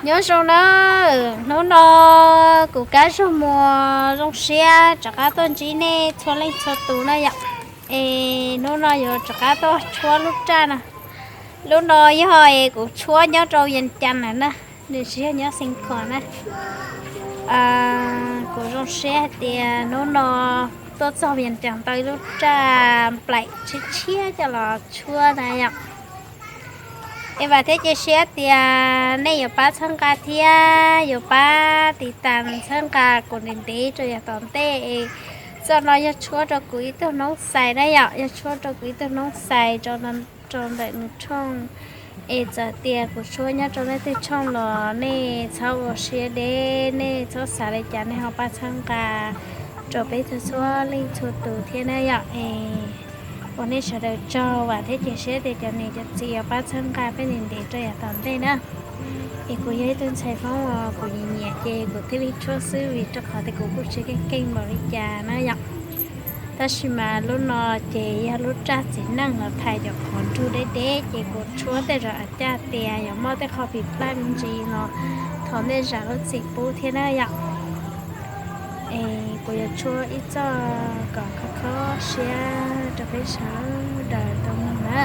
Nyob zoo na, hnub no kuv Kab Zuag Muas zoo siab rov qab tuaj ntsib nej txhua leej txhua tus na yom. Es hnub no yuav rov qab tuaj tshuab lub raj no. Lub no yog es kuv tshuab nyob rau Vias Cas lawm na, nws tsis yog nyob Xeev Khuam na. Kuv zoo siab hais tias hnub no tuaj txog Vias Cas tau ib lub raj nplaim tshiab tshiab coj los tshuab na yom. Es vam thiab cia siab tias nej yuav pab txhawb nqa thiab yuav pab tiv tas txhawb nqa kuv ntev ntev rau yav tom ntej es txoj no yog tshuab rau kuv ib tug noob xais na yom, yog tshuab rau kuv ib tug noob xais rau ntawm nws tshooj. Es txawm tias kuv tshuab nyob rau leej twg tshooj los nej txhob ua siab deb, nej txhob xav li cas, nej ho pab txhawb nqa rau peb txhua txhua leej txhua tus thiab na yom. Es ua nej sawv daws tsaug, vam thiab cia siab tias cov niam cov txiv yuav pab txhawb nqa peb ntev ntev rau yav tom ntej na. Es kuv yog ib tug ntxhais Hmoob uas kuv nyiam nyiam ces kuv thiaj li tshuab xwb, vim rau qhov tias kuv kuj tsis keej keej npaum li cas na yom. Tab sis mas lub no ces yog lub raj txiv neej los thaiv cov qhov nrug deb deb ces kuv tshuab tej zaum caj tias yuav muaj tej qho phim plaj me ntsis los thov nej zam lub txim pub thiab na yom. Es kuv yuav tshuab ib txoj kom kho kho siab rau peb sawv daws tau mloog na.